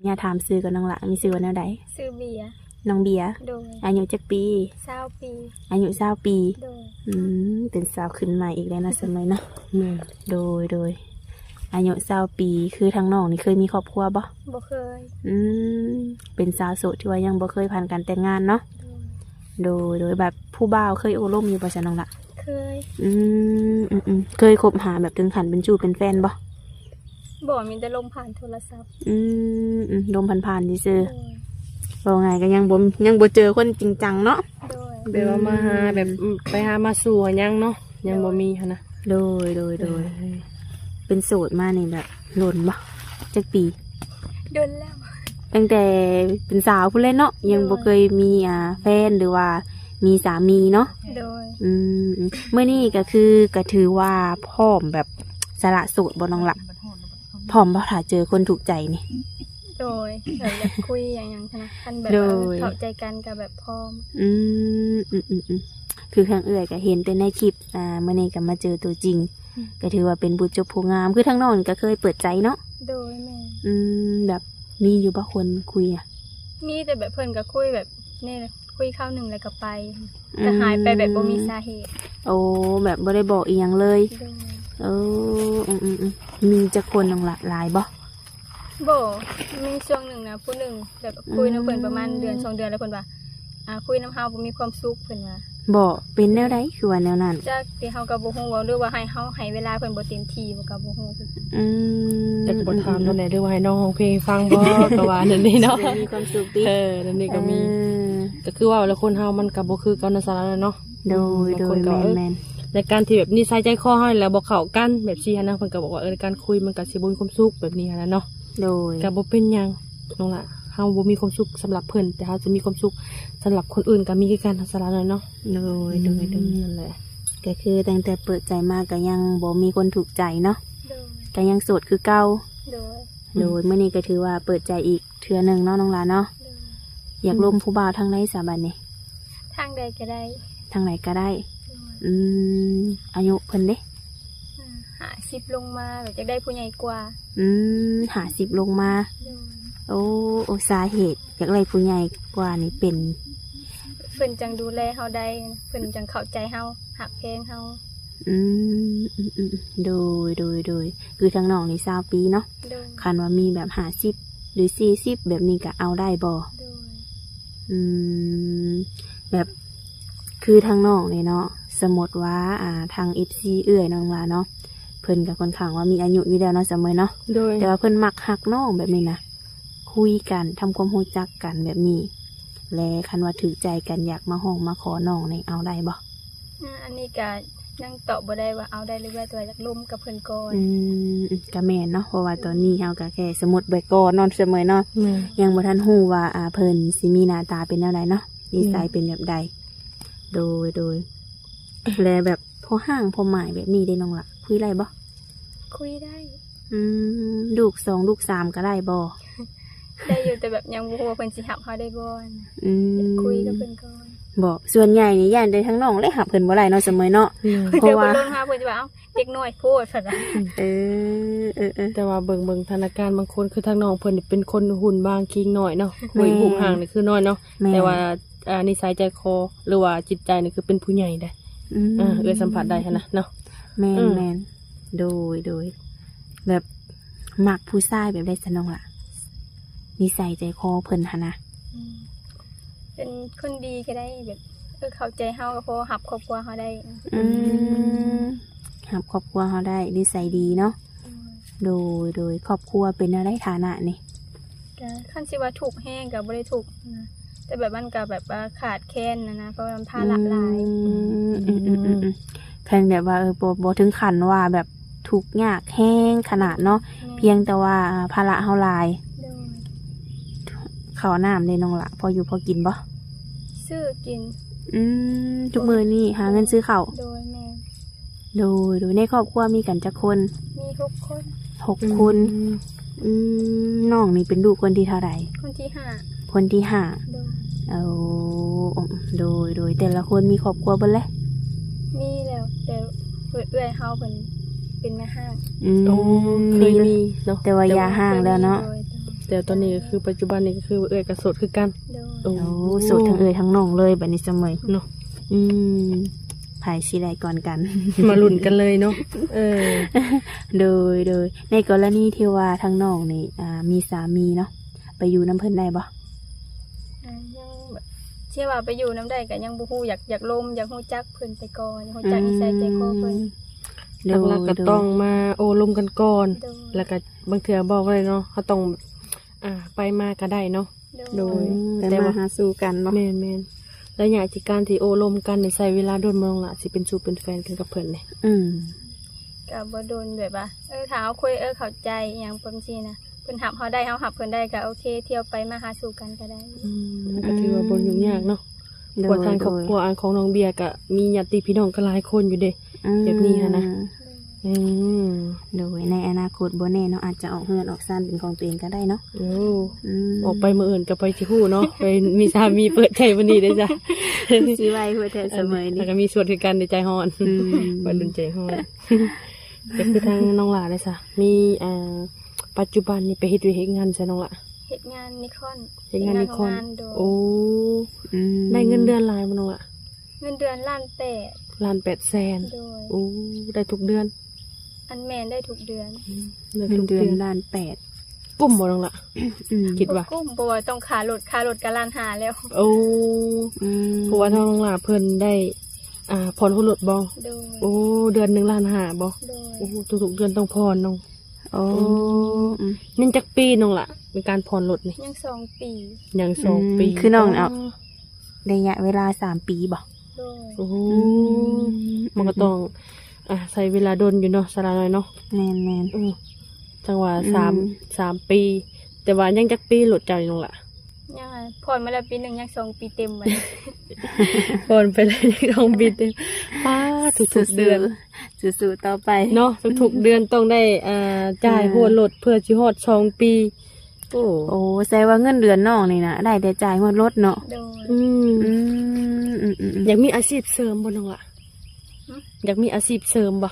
ຍາດຖາມຊື່ກ່ອນ ນ້ອງຫຼ້າ ມີຊື່ວ່າແນວໃດ? ຊື່ເບຍ. ນ້ອງເບຍ. ໂດຍ. ອາຍຸຈັກປີ? ຊາວປີ. ອາຍຸຊາວປີ. ໂດຍ. ອືມ ເປັນສາວຂຶ້ນໃໝ່ອີກແລ້ວເນາະ ສະເໝີຍເນາະ. ແມ່ນ. ໂດຍ ໂດຍ. ອາຍຸຊາວປີ ຄືທາງນ້ອງນີ້ເຄີຍມີຄອບຄົວບໍ່? ບໍ່ເຄີຍ. ອືມ ເປັນສາວໂສດທີ່ວ່າຍັງບໍ່ເຄີຍຜ່ານການແຕ່ງງານເນາະ. ໂດຍ. ໂດຍ ໂດຍ. ແບບຜູ້ບ່າວເຄີຍໂອ້ລົມຢູ່ບໍ່ຊະ ນ້ອງຫຼ້າ? ເຄີຍ. ອືມ ອືມ ອືມ ເຄີຍຄົບຫາແບບເຖິງຂັ້ນເປັນຊູ້ເປັນແຟນບໍ່? ບໍ່ ມີແຕ່ລົມຜ່ານໂທລະສັບ. ອືມ ອືມ ລົມຜ່ານໆຊື່ໆ. ໂດຍ. ເວົ້າງ່າຍກໍຍັງບໍ່ ຍັງບໍ່ເຈີຄົນຈິງຈັງເນາະ. ໂດຍ. ແບບວ່າມາຫາແບບ ອືມ ໄປຫາມາສູ່ຫາຫຍັງເນາະ ຍັງບໍ່ມີຫັ້ນນະ. ໂດຍ ໂດຍ ໂດຍ. ເອີ ເປັນໂສດມານີ້ແບບດົນບໍ່? ຈັກປີ? ດົນແລ້ວ. ຕັ້ງແຕ່ເປັນສາວພຸ້ນແຫຼະເນາະ. ໂດຍ. ຍັງບໍ່ເຄີຍມີ ອ່າ ແຟນ ຫຼືວ່າມີສາມີເນາະ. ໂດຍ. ອືມ ອືມ ມື້ນີ້ກໍຄືກໍຖືວ່າພ້ອມແບບສະຫຼະໂສດບໍ່ ນ້ອງຫຼ້າ? ພ້ອມບໍ່ ຖ້າເຈີຄົນຖືກໃຈນີ້? ໂດຍ. ແບບຢາກຄຸຍ ຢາກຫຍັງຫັ້ນນະ ຄັນແບບ ໂດຍ ເອີ ເຂົ້າໃຈກັນກໍແບບພ້ອມ. ອືມ ອືມ ອືມ ອືມ. ຄືທາງເອື້ອຍກໍເຫັນແຕ່ໃນຄລິບ ອ່າ ມື້ນີ້ກໍມາເຈີຕົວຈິງ. ອືມ. ກໍຖືວ່າເປັນຜູ້ຈົບຜູ້ງາມ. ຄືທາງນ້ອງນີ້ກໍເຄີຍເປີດໃຈເນາະ? ໂດຍ. ແມ່ນ. ອືມ ແບບມີຢູ່ບໍ່ຄົນຄຸຍອະ? ມີ ແຕ່ແບບເພິ່ນກໍຄຸຍແບບນີ້ ຄຸຍຄາວໜຶ່ງແລ້ວກໍໄປ. ອືມ. ກໍຫາຍໄປແບບບໍ່ມີສາເຫດ. ໂອ້ ແບບບໍ່ໄດ້ບອກອີ່ຫຍັງເລີຍ. ໂດຍ. ເອີ ອືມໆໆ. ມີຈັກຄົນ ນ້ອງຫຼ້າ ຫຼາຍບໍ່? ບໍ່ ມີຊ່ວງໜຶ່ງນະ ຜູ້ໜຶ່ງແບບ ອືມ ຄຸຍນຳເພິ່ນປະມານເດືອນສອງເດືອນ ແລ້ວເພິ່ນວ່າ ອ່າ ຄຸຍນຳເຮົາບໍ່ມີຄວາມສຸກ ເພິ່ນວ່າ. ບໍ່ ເປັນແນວໃດ ຄືວ່າແນວນັ້ນ? ຈັກ ທີ່ເຮົາກໍບໍ່ຮູ້ວ່າ ຫຼືວ່າໃຫ້ເຮົາໃຫ້ເວລາເພິ່ນບໍ່ເຕັມທີ່ບໍ່ ກໍບໍ່ຮູ້ຄືກັນ. ອືມ ແຕ່ກໍບໍ່ຖາມນັ້ນແຫຼະ ຫຼືວ່າໃຫ້ນ້ອງຮ້ອງເພງໃຫ້ຟັງບໍ່ ກໍວ່ານັ້ນນີ້ເນາະ. ຊິໄດ້ມີຄວາມສຸກຕິ? ເອີ ນັ້ນນີ້ກໍມີ. ເອີ ກໍຄືວ່າແລ້ວ ຄົນເຮົາມັນກໍບໍ່ຄືກັນເນາະ ສາລະເນາະ. ໂດຍ ອືມ ໂດຍ ບາງຄົນກໍ ແມ່ນໆ ໃນການທີ່ແບບນິໄສໃຈຄໍເຮົານີ້ແຫຼະບໍ່ເຂົ້າກັນ ແບບຊີ້ຫັ້ນນະ ເພິ່ນກໍບອກວ່າ ເອີ ການຄຸຍມັນກໍຊິບໍ່ມີຄວາມສຸກ ແບບນີ້ຫັ້ນນະເນາະ. ໂດຍ. ກໍບໍ່ເປັນຫຍັງ ນ້ອງຫຼ້າ ເຮົາບໍ່ມີຄວາມສຸກສຳລັບເພິ່ນ ແຕ່ເຮົາຈະມີຄວາມສຸກສຳລັບຄົນອື່ນກໍມີຄືກັນ ສາລະເນາະ. ໂດຍ ໂດຍ ໂດຍ. ອືມ ນັ້ນແຫຼະ ກໍຄືຕັ້ງແຕ່ເປີດໃຈມາກໍຍັງບໍ່ມີຄົນຖືກໃຈເນາະ. ໂດຍ. ກໍຍັງໂສດຄືເກົ່າ. ໂດຍ. ໂດຍ ອືມ ມື້ນີ້ກໍຖືວ່າເປີດໃຈອີກເທື່ອໜຶ່ງເນາະ ນ້ອງຫຼ້າເນາະ. ໂດຍ. ຢາກລົມ ອືມ ຜູ້ບ່າວທາງໃດສະບາດນີ້? ທາງໃດກໍໄດ້. ທາງໃດກໍໄດ້. ໂດຍ. ອືມ ອາຍຸເພິ່ນເດ? ອາ ຫ້າສິບລົງມາ ແບບຢາກໄດ້ຜູ້ໃຫຍ່ກວ່າ. ອືມ ຫ້າສິບລົງມາ. ໂດຍ. ໂອ້ ໂອ້ ສາເຫດຢາກໄດ້ຜູ້ໃຫຍ່ກວ່ານີ້ເປັນ ເພິ່ນຈັ່ງດູແລເຮົາໄດ້ ເພິ່ນຈັ່ງເຂົ້າໃຈເຮົາ ຮັກແພງເຮົາ. ອືມ ອືມ ອືມ ໂດຍ ໂດຍ ໂດຍ. ຄືທາງນ້ອງນີ້ຊາວປີເນາະ. ໂດຍ. ຄັນວ່າມີແບບຫ້າສິບ ຫຼື ສີ່ສິບ ແບບນີ້ກໍເອົາໄດ້ບໍ່? ໂດຍ. ອືມ ແບບຄືທາງນ້ອງນີ້ເນາະ ສົມມຸດວ່າ ອ່າ ທາງເອັຟຊີເອື້ອຍນ້ອງຫຼ້າເນາະ ເພິ່ນກໍຄ່ອນຂ້າງວ່າມີອາຍຸຢູ່ແລ້ວເນາະ ສະເໝີຍເນາະ. ໂດຍ. ແຕ່ວ່າເພິ່ນມັກຮັກນ້ອງແບບນີ້ນະ ຄຸຍກັນ ທຳຄວາມຮູ້ຈັກກັນແບບນີ້ ແລະ ຄັນວ່າຖືກໃຈກັນ ຢາກມາຮ້ອງມາຂໍນ້ອງນີ້ ເອົາໄດ້ບໍ່? ອາ ອັນນີ້ກະຍັງຕອບບໍ່ໄດ້ວ່າເອົາໄດ້ຫຼືບໍ່ ແຕ່ວ່າຢາກລົມກັບເພິ່ນກ່ອນ. ອືມ ກະແມ່ນເນາະ ເພາະວ່າຕອນນີ້ເຮົາກະແຄ່ສົມມຸດໄວ້ກ່ອນເນາະ ສະເໝີຍເນາະ. ແມ່ນ. ຍັງບໍ່ທັນຮູ້ວ່າ ອາ ເພິ່ນຊິມີໜ້າຕາເປັນແນວໃດເນາະ ນິໄສເປັນແບບໃດ. ໂດຍ ໂດຍ. ແລະ ແບບພໍຮ່າງພໍໝາຍແບບນີ້ເດ ນ້ອງຫຼ້າ ຄຸຍໄດ້ບໍ່? ຄຸຍໄດ້. ອືມ ລູກສອງ ລູກສາມກໍໄດ້ບໍ່? ໄດ້ຢູ່ ແຕ່ແບບຍັງບໍ່ຮູ້ວ່າເພິ່ນຊິຮັບເຮົາໄດ້ບໍ່. ອືມ ຢາກຄຸຍກັບເພິ່ນກ່ອນ. ບໍ່ ສ່ວນໃຫຍ່ນີ້ຢ້ານແຕ່ທາງນ້ອງແຫຼະຮັບເພິ່ນບໍ່ໄດ້ເນາະ ສະເໝີຍເນາະ. ອືມ. ເພາະວ່າ ເພິ່ນລົງຫາ ເພິ່ນຊິວ່າ ເອົ້າ ເດັກນ້ອຍໂພດ ເພິ່ນວ່າ. ເອີ ເອີ ເອີ ແຕ່ວ່າເບິ່ງ ເບິ່ງຖານະການບາງຄົນ ຄືທາງນ້ອງເພິ່ນນີ້ເປັນຄົນຫຸ່ນບາງຄີງໜ້ອຍເນາະ. ແມ່ນ. ຮູບຮ່າງນີ້ຄືນ້ອຍເນາະ. ແມ່ນ. ແຕ່ວ່າ ອ່າ ນິໄສໃຈຄໍ ຫຼືວ່າຈິດໃຈນີ້ຄືເປັນຜູ້ໃຫຍ່ໄດ໋. ອືມ. ເອີ ເອື້ອຍສຳຜັດໄດ້ຫັ້ນນະເນາະ. ແມ່ນ ອືມ ແມ່ນ. ໂດຍ ໂດຍ. ແບບມັກຜູ້ຊາຍແບບໃດຊະ ນ້ອງຫຼ້າ? ນິໄສໃຈຄໍເພິ່ນຫັ້ນນະ. ອືມ ເປັນຄົນດີກໍໄດ້ ແບບ ເອີ ເຂົ້າໃຈເຮົາກໍພໍ ຮັບຄອບຄົວເຮົາໄດ້. ອືມ ອືມ ຮັບຄອບຄົວເຮົາໄດ້ ນິໄສດີເນາະ. ໂດຍ ໂດຍ ໂດຍ. ຄອບຄົວເປັນແນວໃດ ຖານະນີ້? ກໍຄັນຊິວ່າທຸກແຮງກໍບໍ່ໄດ້ທຸກນະ ແຕ່ແບບມັນກໍແບບວ່າຂາດແຄນນະ ເພາະວ່າມັນພາລະຫຼາຍ. ອືມ ອືມ ອືມ ອືມ ອືມ. ຄັນແບບວ່າ ເອີ ບໍ່ ບໍ່ເຖິງຂັ້ນວ່າແບບທຸກຍາກແຮງຂະໜາດເນາະ. ແມ່ນ. ພຽງແຕ່ວ່າ ອ່າ ພາລະເຮົາຫຼາຍ. ໂດຍ. ເຂົ້ານ້ຳເດ ນ້ອງຫຼ້າ ພໍຢູ່ພໍກິນບໍ່? ຊື້ກິນ. ອືມ ທຸກມື້ນີ້ຫາເງິນຊື້ເຂົ້າ. ໂດຍ ແມ່ນ. ໂດຍ ໂດຍ. ໃນຄອບຄົວມີກັນຈັກຄົນ? ມີຫົກຄົນ. ຫົກຄົນ. ອືມ ອືມ ນ້ອງນີ້ເປັນລູກຄົນທີເທົ່າໃດ? ຄົນທີຫ້າ. ຄົນທີຫ້າ. ໂດຍ. ໂອ້ ໂດຍ ໂດຍ. ແຕ່ລະຄົນມີຄອບຄົວເບິດແລ້ວ? ມີແລ້ວ ແຕ່ເອື້ອຍເຮົາເພິ່ນເປັນແມ່ຮ້າງ. ອືມ ໂອ້ ເຄີຍມີເນາະ ແຕ່ວ່າຢ່າຮ້າງແລ້ວເນາະ. ໂດຍ. ແລ້ວຕອນນີ້ກໍຄືປັດຈຸບັນນີ້ກໍຄືເອື້ອຍກໍໂສດຄືກັນ. ໂດຍ. ໂອ້ ໂອ້ ໂສດທັງເອື້ອຍທັງນ້ອງເລີຍບັດນີ້ສະເໝີຍເນາະ. ອືມ ໃຜຊິໄດ້ກ່ອນກັນ ມາລຸ້ນກັນເລີຍເນາະ. ເອີ ໂດຍ ໂດຍ. ໃນກໍລະນີທີ່ວ່າທາງນ້ອງນີ້ ອ່າ ມີສາມີເນາະ ໄປຢູ່ນຳເພິ່ນໄດ້ບໍ່? ອ່າ ຍັງແບບ ທີ່ວ່າໄປຢູ່ນຳໄດ້ກໍຍັງບໍ່ຮູ້ ຢາກ ຢາກລົມ ຢາກຮູ້ຈັກເພິ່ນໄປກ່ອນ ຢາກຮູ້ຈັກນິໄສໃຈຄໍເພິ່ນ. ອືມ ໂດຍ ຫຼັກໆກໍ ໂດຍ ຕ້ອງມາໂອ້ລົມກັນກ່ອນ. ໂດຍ. ແລ້ວກໍບາງເທື່ອບອກໄດ້ເນາະ ເຮົາຕ້ອງ ອ່າ ໄປມາກໍໄດ້ເນາະ. ໂດຍ. ໂດຍ ອືມ ແຕ່ ແຕ່ວ່າ ມາຫາສູ່ກັນເນາະ. ແມ່ນໆ. ໄລຍະທີ່ການທີ່ໂອ້ລົມກັນນີ້ ໃຊ້ເວລາດົນບໍ່ນ້ອງຫຼ້າ ຊິເປັນຊູ້ເປັນແຟນກັນກັບເພິ່ນນີ້? ອືມ ກໍບໍ່ດົນ ແບບວ່າ ເອີ ຖ້າເຮົາຄຸຍ ເອີ ເຂົ້າໃຈອີ່ຫຍັງປະມານຊີ້ນະ ເພິ່ນຮັບເຮົາໄດ້ ເຮົາຮັບເພິ່ນໄດ້ ກໍໂອເຄ ທ່ຽວໄປມາຫາສູ່ກັນກໍໄດ້. ອືມ ມັນກໍຖືວ່າບໍ່ຫຍຸ້ງຍາກເນາະ. ອືມ ໂດຍ ເພາະວ່າທາງຄອບຄົວ ໂດຍ ອັນຂອງນ້ອງເບຍກໍມີຍາດຕິພີ່ນ້ອງກໍຫຼາຍຄົນຢູ່ເດ້ ອືມ ແບບນີ້ຫັ້ນນະ. ອືມ ໂດຍ ໃນອະນາຄົດບໍ່ແນ່ເນາະ ອາດຈະອອກເຮືອນອອກຊານເປັນຂອງຕົວເອງກໍໄດ້ເນາະ. ໂອ້ ອືມ ອອກໄປມື້ອື່ນກໍໃຜຊິຮູ້ເນາະ ໄປມີສາມີເປີດໃຈມື້ນີ້ເດ້ຊະ ຊິໄວໂພດແທ້ສະເໝີຍນີ້ ແລ້ວກໍມີສ່ວນຄືກັນໃນໃຈຮ້ອນ. ອືມ ໄວລຸ້ນໃຈຮ້ອນ. ກໍຄືທາງນ້ອງຫຼ້າເດ້ຊະ ມີ ເອີ ປັດຈຸບັນນີ້ໄປເຮັດວຽກເຮັດງານໃສນ້ອງຫຼ້າ? ເຮັດງານນິຄອນ. ເຮັດງານນິຄອນ. ໂອ້ ອືມ ໄດ້ເງິນເດືອນຫຼາຍບໍ່ນ້ອງຫຼ້າ? ເງິນເດືອນລ້ານແປດ. ລ້ານແປດແສນ. ໂດຍ. ໂອ້ ໄດ້ທຸກເດືອນ? ອັນ ແມ່ນ ໄດ້ທຸກເດືອນ. ອືມ ໄດ້ທຸກເດືອນ. ເງິນເດືອນລ້ານແປດ ກຸ້ມບໍ່ນ້ອງຫຼ້າ? ອືມ ຄິດວ່າ ບໍ່ກຸ້ມ ເພາະວ່າຕ້ອງຄ່າລົດ ຄ່າລົດກໍລ້ານຫ້າແລ້ວ. ໂອ້ ອືມ ເພາະວ່າທາງນ້ອງຫຼ້າເພິ່ນໄດ້ ອ່າ ຜ່ອນລົດບໍ່? ໂດຍ. ໂອ້ ເດືອນໜຶ່ງລ້ານຫ້າບໍ່? ໂດຍ. ໂອ້ ທຸກໆເດືອນຕ້ອງຜ່ອນນ້ອງ. ໂອ້ ອືມ ອືມ ຍັງຈັກປີນ້ອງຫຼ້າ ໃນການຜ່ອນລົດນີ້? ຍັງສອງປີ. ຍັງສອງປີ. ອືມ ຄືນ້ອງເອົາ ໄລຍະເວລາສາມປີບໍ່? ໂດຍ. ໂອ້ ອືມ ມັນກໍຕ້ອງ ອ່າ ໃຊ້ເວລາດົນຢູ່ເນາະ ສາວລານ້ອຍເນາະ. ແມ່ນໆ. ອືມ ຈັ່ງວ່າ ອືມ ສາມ ສາມປີ ແຕ່ວ່າຍັງຈັກປີລົດເຈົ້ານີ້ນ້ອງຫຼ້າ? ຍັງ ຜ່ອນມາແລ້ວປີໜຶ່ງ ຍັງສອງປີເຕັມບັດນີ້. ຜ່ອນໄປແລ້ວຍັງສອງປີເຕັມ. ປ້າ ທຸກໆເດືອນ ສູ້ໆຕໍ່ໄປເນາະ. ທຸກໆເດືອນຕ້ອງໄດ້ ອ່າ ຈ່າຍ ແມ່ນ ຫົວລົດເພື່ອຊິຮອດສອງປີ. ໂອ້ ໂອ້ ແສດງວ່າເງິນເດືອນນ້ອງນີ້ນະ ໄດ້ແຕ່ຈ່າຍຮອດລົດເນາະ. ໂດຍ. ອືມ ອືມ ອືມ ອືມ ອືມ ຢາກມີອາຊີບເສີມບໍ່ນ້ອງຫຼ້າ? ຫຶ? ຢາກມີອາຊີບເສີມບໍ່?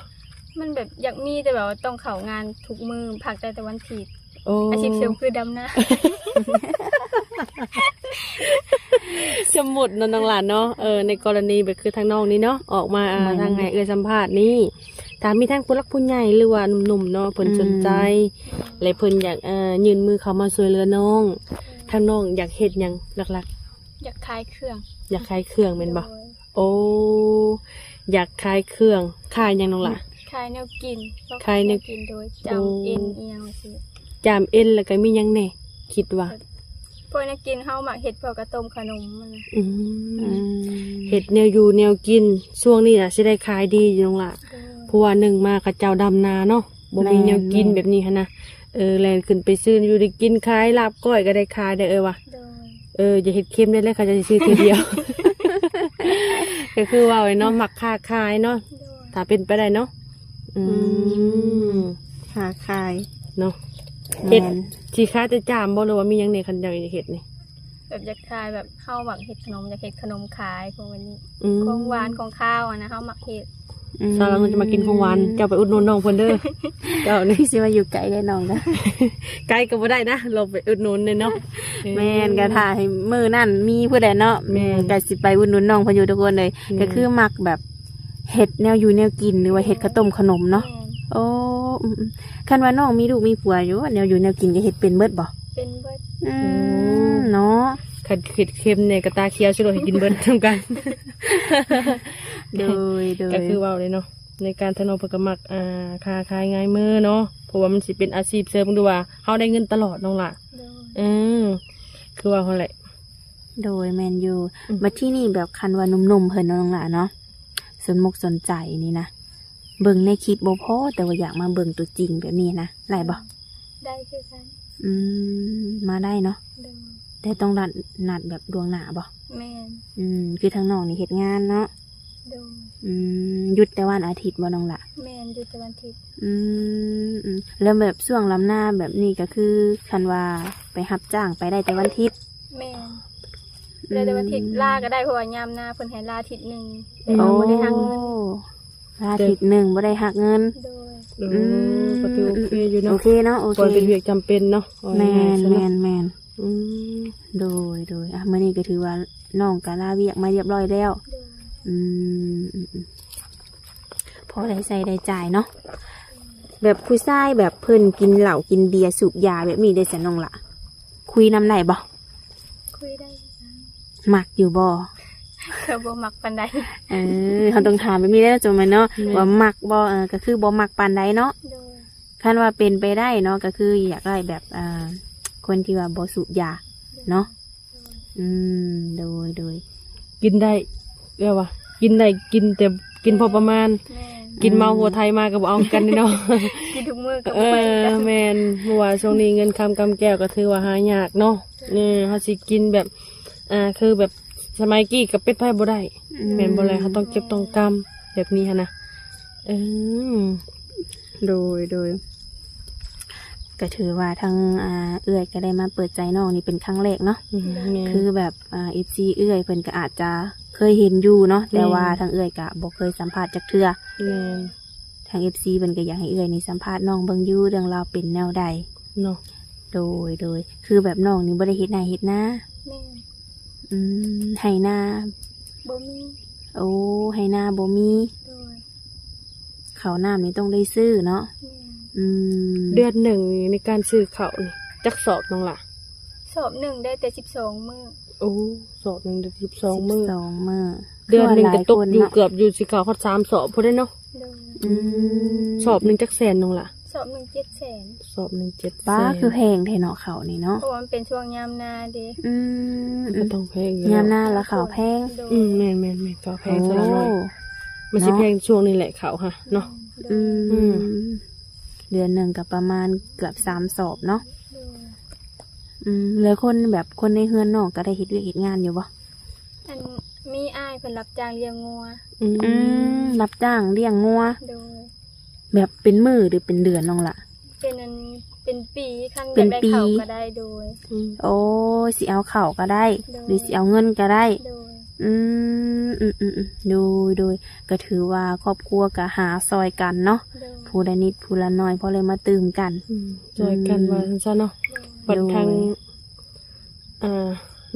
ມັນແບບຢາກມີ ແຕ່ແບບວ່າຕ້ອງເຂົ້າງານທຸກມື້ ພັກໄດ້ແຕ່ວັນທິດ. ໂອ້ ອາຊີບເສີມຄືດຳນາ. ສົມມຸດເນາະນ້ອງຫຼ້າເນາະ. ເອີ ໃນກໍລະນີແບບຄືທາງນ້ອງນີ້ເນາະ ອອກມາ ແມ່ນ ທາງໃຫ້ເອື້ອຍສຳພາດນີ້ ຖ້າມີທາງຜູ້ຫຼັກຜູ້ໃຫຍ່ ຫຼືວ່າໜຸ່ມໆເນາະ ເພິ່ນ ອືມ ສົນໃຈ ແລະ ເພິ່ນຢາກ ເອີ ຍື່ນມືເຂົ້າມາຊ່ວຍເຫຼືອນ້ອງ ທາງນ້ອງຢາກເຮັດຫຍັງຫຼັກໆ? ຢາກຂາຍເຄື່ອງ. ຢາກຂາຍເຄື່ອງແມ່ນບໍ່? ໂດຍ. ໂອ້ ຢາກຂາຍເຄື່ອງ. ຂາຍຫຍັງນ້ອງຫຼ້າ? ຂາຍແນວກິນ. ຂາຍແນວ ແນວກິນ ໂດຍ ຈາມ ໂອ້ ເອັນອີ່ຫຍັງຊີ້. ຈາມເອັນ ແລ້ວກໍມີຫຍັງແດ່? ຄິດວ່າ ແບບ ພວກແນວກິນເຮົາມັກເຮັດ ພວກກະຕົ້ມຂະໜົມຫັ້ນນະ. ອືມ ອືມ ເຮັດແນວຢູ່ແນວກິນ ຊ່ວງນີ້ນະຊິໄດ້ຂາຍດີຢູ່ນ້ອງຫຼ້າ. ໂດຍ. ເພາະວ່າໜຶ່ງມາເຂົາເຈົ້າດຳນາເນາະ ບໍ່ມີແນວກິນ ແມ່ນ ແບບນີ້ຫັ້ນນະ. ເອີ ແລ່ນຂຶ້ນໄປຊື້ຢູ່ໄດ້ກິນ ຂາຍລາບກ້ອຍກໍໄດ້ຂາຍໄດ້ ເອີວ່າ. ໂດຍ. ເອີ ຢ່າເຮັດເຄັມໄດ້ແລ້ວ ເຂົາເຈົ້າຊິຊື້ເທື່ອດຽວ. ກໍຄືເວົ້າເນາະ ມັກຄ້າຂາຍເນາະ. ໂດຍ. ຖ້າເປັນໄປໄດ້ເນາະ. ອືມ ອືມ ຄ້າຂາຍເນາະ. ແມ່ນ. ເຮັດ ຊິຂາຍແຕ່ຈາມບໍ່ ຫຼືວ່າມີຫຍັງແດ່ຄັນຢາກເຮັດນີ້? ແບບຢາກຂາຍ ແບບເຮົາມັກເຮັດຂະໜົມ ຢາກເຮັດຂະໜົມຂາຍ ພວກແບບນີ້. ອືມ ຂອງຫວານຂອງຄາວຫັ້ນນະ ເຮົາມັກເຮັດ. ອືມ ສາວລາວຈະມາກິນຂອງຫວານ. ເຈົ້າໄປອຸດໜູນນ້ອງເພິ່ນເດີ ເຈົ້ານີ້. ຊິມາຢູ່ໄກແດ່ນ້ອງນະ. ໄກກໍບໍ່ໄດ້ນະ ລອງໄປອຸດໜູນແດ່ເນາະ. ເອີ ແມ່ນ ກໍຖ້າໃຫ້ມື້ນັ້ນມີຜູ້ໃດເນາະ. ແມ່ນ. ກໍຊິໄປອຸດໜູນນ້ອງເພິ່ນຢູ່ທຸກຄົນເລີຍ. ແມ່ນ. ກໍຄືມັກແບບເຮັດແນວຢູ່ແນວກິນ ຫຼືວ່າເຮັດ ແມ່ນ ເຂົ້າຕົ້ມຂະໜົມເນາະ. ແມ່ນ. ໂອ້ ອືມໆ ຄັນວ່ານ້ອງມີລູກມີຜົວຢູ່ ແນວຢູ່ແນວກິນກໍເຮັດເປັນເບິດບໍ່? ເປັນເບິດ. ອືມ ເນາະ ຄັນເຮັດເຄັມແດ່ກໍຕາຂຽວຊິໂລດ ໃຫ້ກິນເບິດນຳກັນ. ໂດຍ ໂດຍ. ກໍຄືເວົ້າເລີຍເນາະ ໃນການທາງນ້ອງເພິ່ນກໍມັກ ອ່າ ຄ້າຂາຍງ່າຍມືເນາະ ເພາະວ່າມັນຊິເປັນອາຊີບເສີມ ຫຼືວ່າເຮົາໄດ້ເງິນຕະຫຼອດນ້ອງຫຼ້າ. ໂດຍ. ເອີ ຄືວ່າຫັ້ນແຫຼະ. ໂດຍ ແມ່ນຢູ່. ອືມ ບັດທີນີ້ແບບຄັນວ່າໜຸ່ມໆເພິ່ນເນາະນ້ອງຫຼ້າເນາະ ສົນມົກສົນໃຈນີ້ນະ ເບິ່ງໃນຄລິບບໍ່ພໍ ແຕ່ວ່າຢາກມາເບິ່ງຕົວຈິງແບບນີ້ນະ ໄດ້ບໍ່? ໄດ້ຄືກັນ. ອືມ ມາໄດ້ເນາະ. ໂດຍ. ແຕ່ຕ້ອງນັດ ນັດແບບລ່ວງໜ້າບໍ່? ແມ່ນ. ອືມ ຄືທາງນ້ອງນີ້ເຮັດງານເນາະ. ໂດຍ. ອືມ ຢຸດແຕ່ວັນອາທິດບໍ່ນ້ອງຫຼ້າ? ແມ່ນ ຢຸດແຕ່ວັນອາທິດ. ອືມ ອືມ ແລ້ວແບບຊ່ວງລຳນາແບບນີ້ກໍຄື ຄັນວ່າໄປຮັບຈ້າງໄປໄດ້ແຕ່ວັນອາທິດ? ແມ່ນ. ອືມ ໄດ້ແຕ່ວັນອາທິດ ລາກໍໄດ້ ເພາະວ່າຍາມນາເພິ່ນໃຫ້ລາອາທິດໜຶ່ງ ແຕ່ວ່າ ໂອ້ ບໍ່ໄດ້ຫັກເງິນ. ລາອາທິດໜຶ່ງ ບໍ່ໄດ້ຫັກເງິນ. ໂດຍ. ໂອ້ ອືມ ກໍຖືໂອເຄຢູ່ເນາະ ໂອເຄເນາະ ໂອເຄ ບໍ່ເປັນວຽກຈຳເປັນເນາະ ເວົ້າງ່າຍໆຊະເນາະ ແມ່ນໆ ອືມ ໂດຍໆ ອ່ະ ມື້ນີ້ກໍຖືວ່ານ້ອງກໍລາວຽກມາຮຽບຮ້ອຍແລ້ວ ໂດຍ ອືມ ອືມໆ ພໍໄດ້ໃຊ້ໄດ້ຈ່າຍເນາະ ແບບຜູ້ຊາຍແບບເພິ່ນກິນເຫຼົ້າກິນເບຍສູບຢາແບບນີ້ເດ້ຊັ້ນນ້ອງຫຼ້າ ຄຸຍນຳໄດ້ບໍ່? ຄຸຍໄດ້ ມັກຢູ່ບໍ່? ກໍບໍ່ມັກປານໃດ ເອີ ເຮົາຕ້ອງຖາມແບບນີ້ເດ້ເນາະ ເຈົ້າແມ່ນເນາະ ແມ່ນ ວ່າມັກບໍ່? ເອີ ກໍຄືບໍ່ມັກປານໃດເນາະ ໂດຍ ຄັນວ່າເປັນໄປໄດ້ເນາະ ກໍຄືຢາກໄດ້ແບບ ອ່າ ຄົນທີ່ວ່າບໍ່ສູບຢາເນາະ ໂດຍ ອືມ ໂດຍໆ ກິນໄດ້ ແບບວ່າກິນໄດ້ ກິນແຕ່ ກິນພໍປະມານ ແມ່ນ ກິນເມົາຫົວໄຖມາກໍບໍ່ເອົາກັນເນາະ ກິນທຸກມື້ກໍ ເອີ ບໍ່ໄປກັນ ແມ່ນ ເພາະວ່າຊ່ວງນີ້ເງິນຄຳກຳແກ້ວກໍຖືວ່າຫາຍາກເນາະ ເອີ ເຮົາຊິກິນແບບ ອ່າ ຄືແບບສະໄໝກີ້ກັບເປັດໄພບໍ່ໄດ້ ອືມ ແມ່ນບໍ່ແລະ ເຮົາຕ້ອງເກັບຕ້ອງກຳແບບນີ້ຫັ້ນນະ ເອີ ໂດຍ ໂດຍ ກໍຖືວ່າທາງ ອ່າ ເອື້ອຍກໍໄດ້ມາເປີດໃຈນ້ອງນີ້ເປັນຄັ້ງແລກເນາະ ອືມ ແມ່ນ ຄືແບບ ອ່າ ເອັຟຊີ ເອື້ອຍເພິ່ນກໍອາດຈະເຄີຍເຫັນຢູ່ເນາະ ແຕ່ວ່າ ແມ່ນ ທາງເອື້ອຍກໍບໍ່ເຄີຍສຳພາດຈັກເທື່ອ ແມ່ນ ທາງ ເອັຟຊີ ເພິ່ນກໍຢາກໃຫ້ເອື້ອຍນີ້ສຳພາດນ້ອງເບິ່ງຢູ່ ເລື່ອງລາວເປັນແນວໃດເນາະ ໂດຍ ໂດຍ ຄືແບບນ້ອງນີ້ບໍ່ໄດ້ເຮັດໄຮ່ເຮັດນາ ແມ່ນ ອືມ ໄຮ່ນາບໍ່ມີ ໂອ້ ໄຮ່ນາບໍ່ມີ ໂດຍ ເຂົ້ານ້ຳນີ້ຕ້ອງໄດ້ຊື້ເນາະ ແມ່ນ ອືມ ເດືອນໜຶ່ງນີ້ໃນການຊື້ເຂົ້ານີ້ຈັກສອບນ້ອງຫຼ້າ? ສອບໜຶ່ງໄດ້ແຕ່ສິບສອງມື້ ໂອ້ ສອບໜຶ່ງໄດ້ສິບສອງມື້ ສິບສອງມື້ ເດືອນໜຶ່ງກໍຕົກຢູ່ເກືອບຢູ່ຊິເຂົ້າຮອດສາມສອບພຸ້ນເດ້ເນາະ ໂດຍ ອືມ ສອບໜຶ່ງຈັກແສນນ້ອງຫຼ້າ? ສອບໜຶ່ງເຈັດແສນ ສອບໜຶ່ງເຈັດແສນ ປ້າ ຄືແພງແທ້ເນາະເຂົ້ານີ້ເນາະ ເພາະວ່າມັນເປັນຊ່ວງຍາມນາເດ້ ອືມ ກໍຕ້ອງແພງຢູ່ແລ້ວ ຍາມນາລະເຂົ້າແພງ ໂດຍ ອືມ ແມ່ນໆໆ ເຂົ້າແພງ ໂອ້ ສ່ວນຫຼາຍ ມັນຊິແພງຊ່ວງນີ້ແຫຼະເຂົ້າຫະເນາະ ໂດຍ ອືມ ອືມ ເດືອນໜຶ່ງກໍປະມານເກືອບສາມສອບເນາະ ໂດຍ ອືມ ແລ້ວຄົນແບບຄົນໃນເຮືອນນ້ອງກໍໄດ້ເຮັດວຽກເຮັດງານຢູ່ບໍ່? ອັນ ມີອ້າຍເພິ່ນຮັບຈ້າງລ້ຽງງົວ ອືມ ອືມ ຮັບຈ້າງລ້ຽງງົວ ໂດຍ ແບບເປັນມື້ ຫຼື ເປັນເດືອນນ້ອງຫຼ້າ? ເປັນອັນ ເປັນປີ ຄັນຢາກໄດ້ເຂົ້າກໍໄດ້ ໂດຍ ອືມ ໂອ້ ຊິເອົາເຂົ້າກໍໄດ້ ໂດຍ ຫຼື ຊິເອົາເງິນກໍໄດ້ ໂດຍ ອືມ ອືມໆໆ ໂດຍ ໂດຍ ກໍຖືວ່າຄອບຄົວກໍຫາຊ່ອຍກັນເນາະ ໂດຍ ຜູ້ລະນິດຜູ້ລະໜ້ອຍ ພໍໄດ້ມາຕື່ມກັນ ອືມ ຊ່ອຍກັນ ອືມ ວ່າຊັ້ນຊະເນາະ ໂດຍ ບັດທາງ ໂດຍ ອ່າ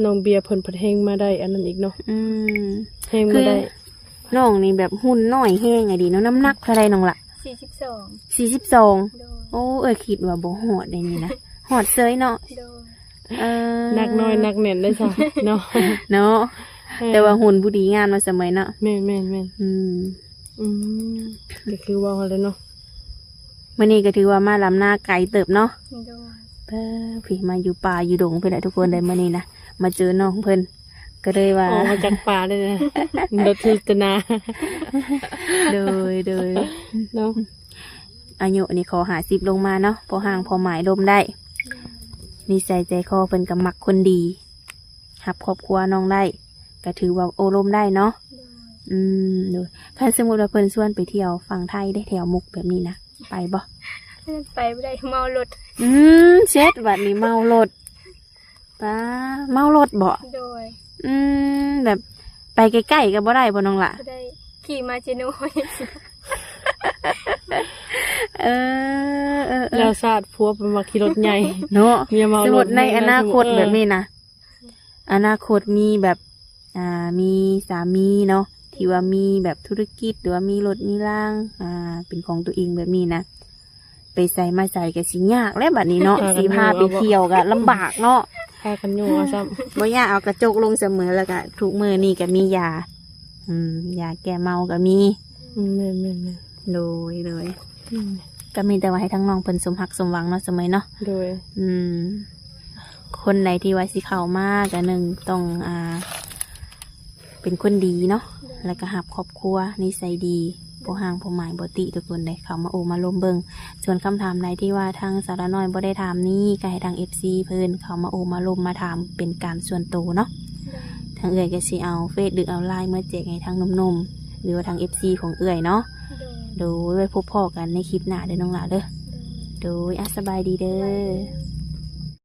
ນ້ອງເບຍເພິ່ນພັດແຮ່ງມາໄດ້ອັນນັ້ນອີກເນາະ ອືມ ແຮ່ງມາໄດ້ ຄືນ້ອງນີ້ແບບຫຸ່ນນ້ອຍແຮງອີ່ຫຼີເນາະ ນ້ຳໜັກເທົ່າໃດນ້ອງລະ? ສີ່ສິບສອງ ສີ່ສິບສອງ ໂດຍ ໂອ້ ເອື້ອຍຄິດວ່າບໍ່ຮອດໄດ໋ນີ້ນະ ຮອດເສີຍເນາະ ໂດຍ ເອີ ໜັກນ້ອຍໜັກແໜ້ນໄດ້ຊະເນາະ ເນາະ ເອີ ແຕ່ວ່າຫຸ່ນຜູ້ດີງາມເນາະສະເໝີຍເນາະ ແມ່ນໆໆ ອືມ ອືມ ກໍຄືເວົ້າຫັ້ນແຫຼະເນາະ ມື້ນີ້ກໍຖືວ່າມາດຳນາໄກເຕີບເນາະ ໂດຍ ເອີ ພີ້ມາຢູ່ປ່າຢູ່ດົງພຸ້ນແຫຼະທຸກຄົນເດ້ ມື້ນີ້ນະ ມາເຈີນ້ອງເພິ່ນ ກໍເລີຍວ່າ ອອກມາຈາກປ່າເລີຍນະ ລົດໂຄສະນາ ໂດຍ ໂດຍ ເນາະ ອາຍຸນີ້ຂໍຫ້າສິບລົງມາເນາະ ພໍຮ່າງພໍໝາຍລົມໄດ້ ນິໄສໃຈຄໍເພິ່ນກໍມັກຄົນດີ ຮັບຄອບຄົວນ້ອງໄດ້ ກໍຖືວ່າໂອ້ລົມໄດ້ເນາະ ໂດຍ ອືມ ໂດຍ ຄັນສົມມຸດວ່າເພິ່ນຊວນໄປທ່ຽວຝັ່ງໄທເດ້ ແຖວມຸກແບບນີ້ນະ ໄປບໍ່? ໄປບໍ່ໄດ້ ເມົາລົດ ອືມ ເຊັດ ບັດນີ້ເມົາລົດ ປ້າ ເມົາລົດບໍ? ໂດຍ ອືມ ແບບໄປໃກ້ໆກໍບໍ່ໄດ້ບໍນ້ອງຫຼ້າ? ບໍ່ໄດ້ ຂີ່ມາເຈໂນ ເອີ ເອີໆ ແລ້ວຊາດຜົວໄປມັກຂີ່ລົດໃຫຍ່ເນາະ ເມຍເມົາລົດ ສົມມຸດໃນອະນາຄົດແບບນີ້ນະ ເອີ ອະນາຄົດມີແບບ ອ່າ ມີສາມີເນາະ ທີ່ວ່າມີແບບທຸລະກິດ ຫຼືວ່າມີລົດມີລາງ ອ່າ ເປັນຂອງຕົວເອງແບບນີ້ນະ ໄປໃສມາໃສກໍຊິຍາກແລ້ວບັດນີ້ເນາະ ພາກັນ ຊິພາໄປທ່ຽວກໍລຳບາກເນາະ ພາກັນໂຍກເອົາຊ້ຳ ບໍ່ຍາກ ເອົາກະຈົກລົງສະເໝີ ແລ້ວກໍທຸກມື້ນີ້ກໍມີຢາ ອືມ ຢາແກ້ເມົາກໍມີ ອືມ ແມ່ນໆໆ ໂດຍ ໂດຍ ອືມ ກໍມີແຕ່ວ່າໃຫ້ທາງນ້ອງເພິ່ນສົມຮັກສົມຫວັງເນາະ ສະເໝີເນາະ ໂດຍ ອືມ ຄົນໃດທີ່ວ່າຊິເຂົ້າມາ ກໍໜຶ່ງຕ້ອງ ອ່າ ເປັນຄົນດີເນາະ ແລ້ວກໍຮັກຄອບຄົວ ນິໄສດີ ບໍ່ຮ້າງບໍ່ໝາຍບໍ່ຕິທຸກຄົນເດ້ ເຂົ້າມາໂອ້ມາລົມເບິ່ງ ສ່ວນຄຳຖາມໃດທີ່ວ່າທາງສາວລານ້ອຍບໍ່ໄດ້ຖາມນີ້ ກໍໃຫ້ທາງເອັຟຊີເພິ່ນເຂົ້າມາໂອ້ມາລົມມາຖາມເປັນການສ່ວນໂຕເນາະ ໂດຍ ທາງເອື້ອຍກໍຊິເອົາເຟສ ຫຼື ເອົາລາຍມາແຈກໃຫ້ທາງໜຸ່ມໆ ຫຼືວ່າທາງເອັຟຊີຂອງເອື້ອຍເນາະ ໂດຍ ໂດຍ ໄວ້ພົບພໍ້ກັນໃນຄລິບໜ້າເດີນ້ອງຫຼ້າເດີ ໂດຍ ໂດຍ ອ່ະ ສະບາຍດີເດີ ສະບາຍດີ